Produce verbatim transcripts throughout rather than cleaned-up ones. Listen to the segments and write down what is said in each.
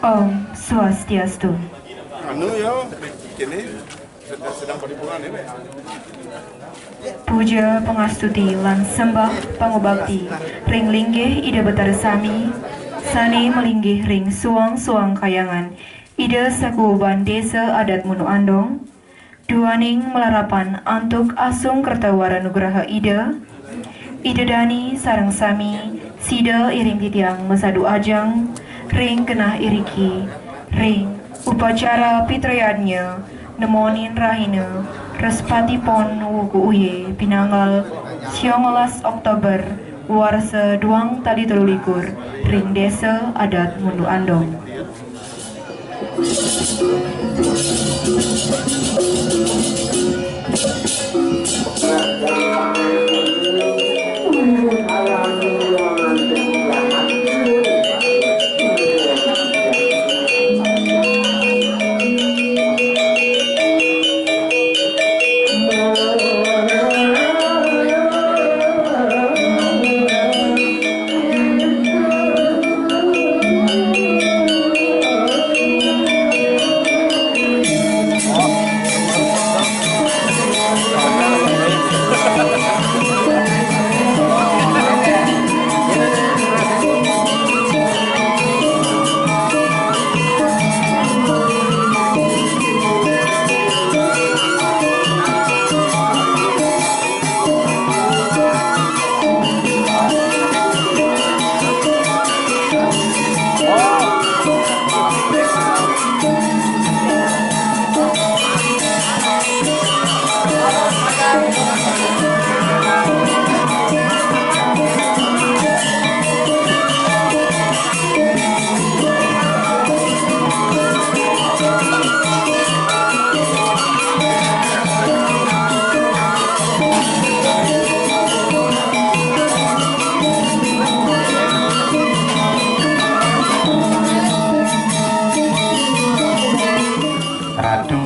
Om Swastiastu. Anu ya, kini sedang, sedang paripurna ya. Puja pangastuti lan sembah pangubakti ring linggih Ida Betara sami, sane malinggih ring suang-suang kahyangan Ida sakuuban Desa Adat Munu Andong, duaning malarapan antuk asung kerta waranugraha Ida, Ida dane sareng sami sida iring titiang masadu ajeng ring genah iriki ring upacara pitrayadnya nemonin rahina Respati Pon Wuku Uye pinanggal siongolas Oktober warsa duang tali telu likur ring Desa Adat Munu Andong. Ratu,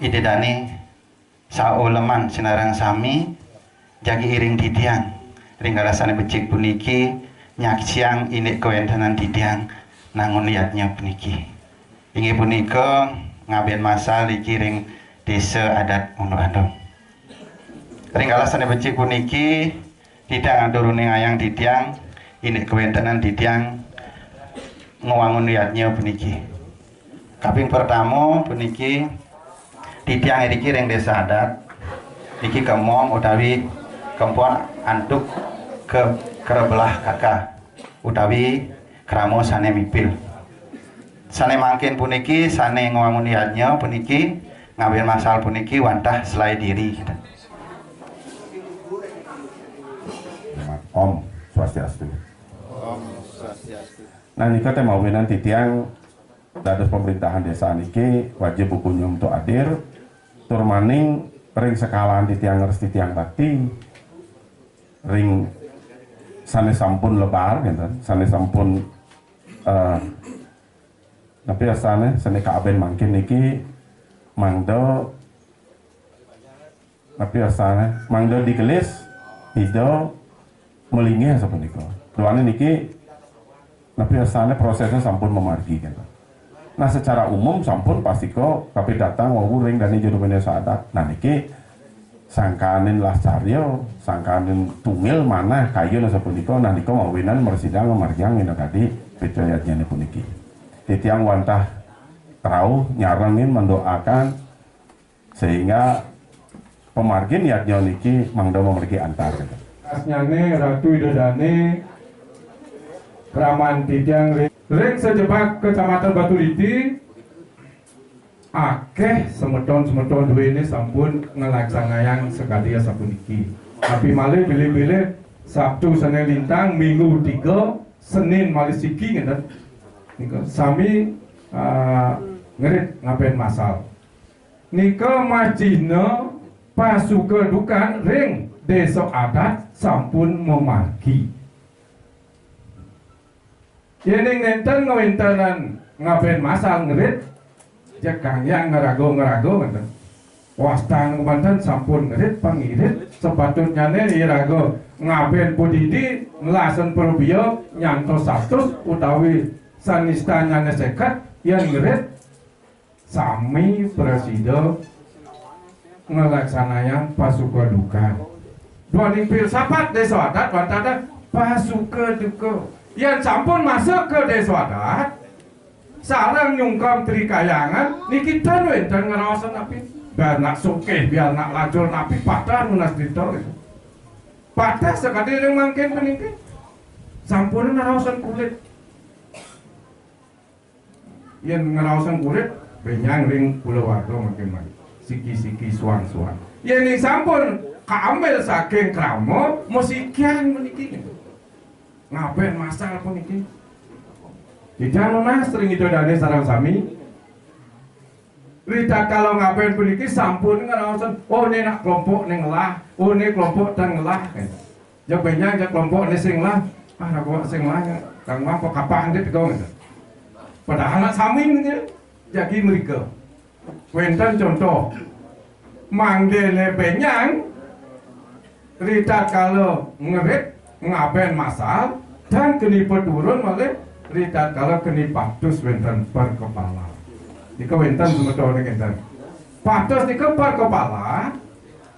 Ida dane, sauleman sinareng sami jagi iring titiang ring galah sane becik puniki nyaksiang indik kawentenan titiang nangun yadnya puniki. Inggih punika ngaben masal niki ring Desa Adat Munu Andong. Ring galah sane becik puniki, titiang atur uningayang titiang indik kawentenan titiang ngwangun yadnya puniki. Kaping pertama puniki, titiang iriki ring Desa Adat niki kemong utawi kempon antuk ke kerebelah kaka utawi krama sane mipil. Sane mangkin puniki, sane ngwangun yadnya puniki, ngaben masal puniki wantah selae diri. Om Swastiastu. Om Swastiastu. Nah, nika te mawinan titiang dados pemerintahan desa niki wajib bukunyum tu hadir, tur maning ring sekalan titiang ngresti tiang bakti, ring sane sampun lebar, ngenten, sane sampun, eh, napi asane, sane kaben mangkin niki mangda, napi asane, mangda digelis, Ida malinggih sapunika. Duane niki, napi asane, prosesnya sampun mamargi, ngenten. Nah, secara umum sampun pastika kapidartayang wau ring dane juru minesa adat. Nah, niki sangkaning lascarya, sangkaning tunggil manah kayun sapunika, nah, nika mawinan mresidayang ngamargiang minakadi pitrayadnyane puniki. Titiang wantah rauh nyarengin mendoakan sehingga pamargin yadnya niki mangda mamargi antar. Asnyane Ratu Ida Dane, kraman titiang ring, ring sajebag Kecamatan Baturiti, akeh semeton-semeton duene sampun nglaksanayang sakadi asapuniki. Napi malih bilih-bilih Sabtu sane lintang, Minggu tiga, Senin malih siki ngenten. Nika sami, ah, ngerit ngaben masal. Nika majina pasuka dukan ring desa adat sampun mamargi. Yening nenten ngawéntenan ngaben masal ngerit, jeg kangyang ngerago-ngerago ngenten. Wastan manten sampun ngerit, pangirit, sapatutnyane iraga ngaben padidi, nlasen prabia nyantos satus utawi Sanistanyane seket, yen ngerit sami prasida nglaksanayang pasuka duka. Duaning filsafat desa adat wantah pasuka duka. Yen sampun masuk ka desa adat, sareng nyungkem trikayangan, niki ten wenten ngraosan napi. Biar nak sugih, biar nak lacur napi patah nunas dita. Patah sakadi ring mangkin puniki. Sampun ngraosan kulit. Yen ngraosan kulit, benyang ring kulawarga mangkin-mangkin. Siki-siki suang-suang. Yen ning sampun kaambil saking krama, masikian puniki. Ngaben masal puniki. Titiang nunas ring Ida Dane sareng sami. Ritatkala ngaben puniki sampun ngraosan, "Oh, né nak kelompok né ngelah, oh, né kelompok tan ngelah." Jeg benyang jeg kelompok né sing ngelah. "Ah, raga sing ngelah, kang mah apa kapah ndit kong." Padahal nak sami gitu. Jagi mrika. Wenten contoh. Mangdene benyang ritatkala ngerit ngaben masal, tan keni paturun malih ritatkala keni patus wenten perkepala. Nika wenten semetone ngenten. Patus nika perkepala,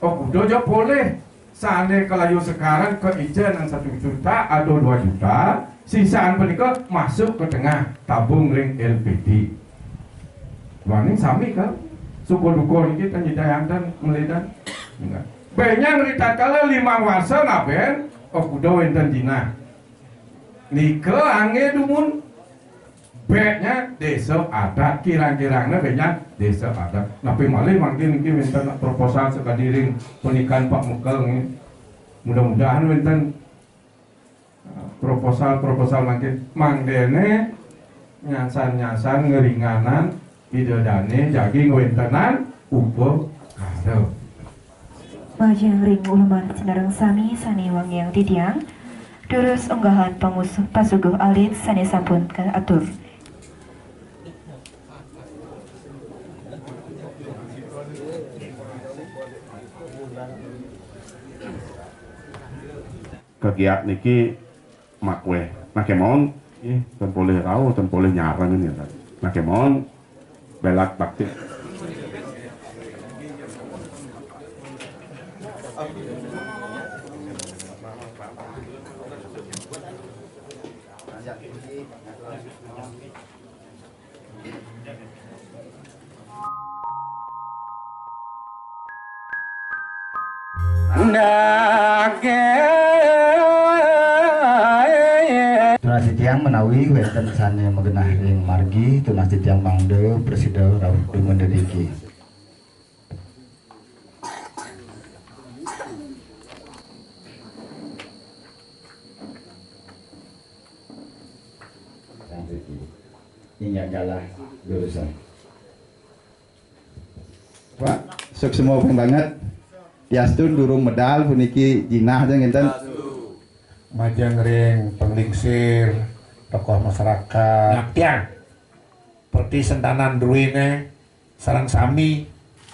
oh, kuda ja polih. Sane kalayu sekarang ke ijen nang satu juta atau dua juta, sisaan punika masuk ke tengah tabung ring L P D. Waning sami ka suka duka niki tan nyidayang tan meledan. Benyang ritatkala limang warsa ngaben, oh, kuda wenten jinah. Nika angge dumun beknya desa adat, kirang-kirangnya benyang desa adat. Napi malih mangkin niki wenten proposal sakadi ring panikan Pak Mekel nggih. Mudah-mudahan wenten proposal-proposal mangkin, mangdene nyasan-nyasan ngeringanan Ida Dane jagi ngwentenan upakara. Majeng ring uleman sinareng sami sane wangiang titiang, durus unggahan pangus-, pasuguh alit sane sampun kaatur. Kagiat niki makweh. Nah, kemawon, nggih, ten polih rauh, ten polih nyareng niki, kan. Nah, kemawon, belat bakti. Tunas titiang menawi wenten sane magenah ring margi, tunas titiang mangda prasida rauh dumun iriki. Inggih galah durusang. Pak, suksma banget. Diastun durung medal puniki jinah aja ngenten. Majeng ring panglingsir, tokoh masyarakat. Ngaptiang. Perti sentanan druene, sareng sami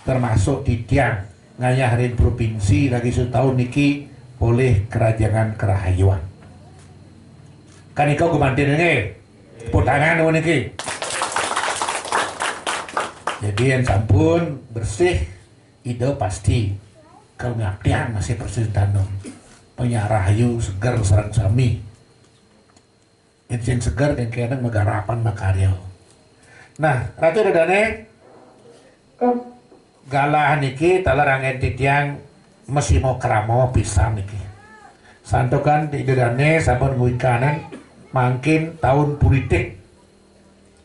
termasuk titiang ngayah ring provinsi lagi setaun niki polih kerajangan kerahayuan. Kan nika gumantin nggih. Tepuk tangan niki. Jadi yen sampun bersih, Ida pasti kengaptian masih bersih tanem. Panyarah ayu seger sareng sami. Yen sing seger, yen keneh magarapan makarya. Nah, Ratu Ida Dane, galah niki taler anggen titiang masima krama pisan niki. Santukan Ida Dane sampun ngwikanin mangkin taun pulitik.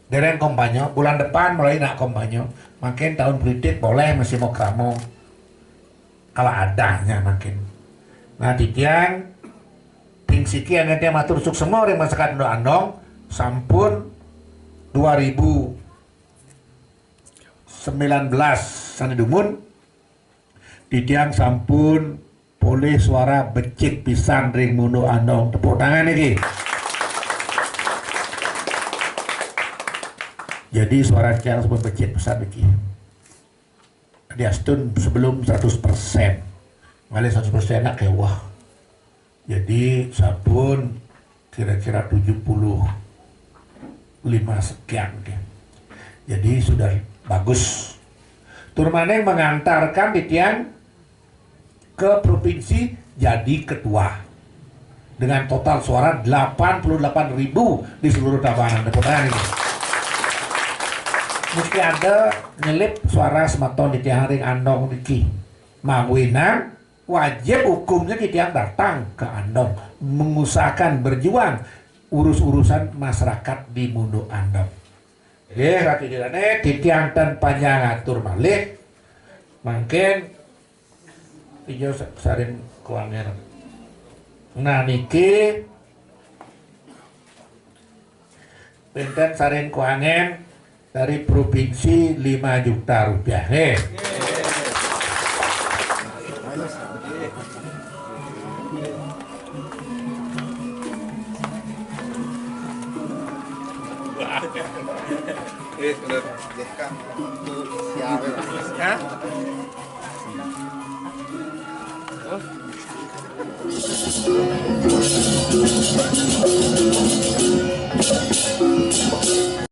Dereng kampanye, bulan depan mulai nak kampanye. Mangkin taun pulitik boleh masima krama. Kalau adanya mangkin. Nah, titiang ping siki anggen titiang matur suksma ring masyarakat Andong, sampun dua ribu sembilan belas sane dumun, titiang sampun polih suara becik pisan ring Munduk Andong. Tepuk tangan niki. Jadi suara tiang sampun becik pisan niki. Diastun sebelum seratus persen. Malih seratus persen nak kewah. Jadi sampun kira-kira tujuh puluh lima sekian. Jadi sudah bagus. Tur malih mengantarkan titiang ke provinsi jadi ketua dengan total suara delapan puluh delapan ribu di seluruh Tabanan. Tepuk tangan ini. Mesti ada nyelip suara semeton titiang ring Andong niki. Mawinan wajib hukumnya titiang datang ke Andong, mengusahakan, berjuang urus-urusan masyarakat di Munduk Andong. Nggih, ratu jilane titiang ten panjang atur malih. Mangkin pinjul sa-, saring kuangen. Nah, niki pinten saring kuangen dari provinsi lima juta rupiah. Nggih. Eh, bener. Hah?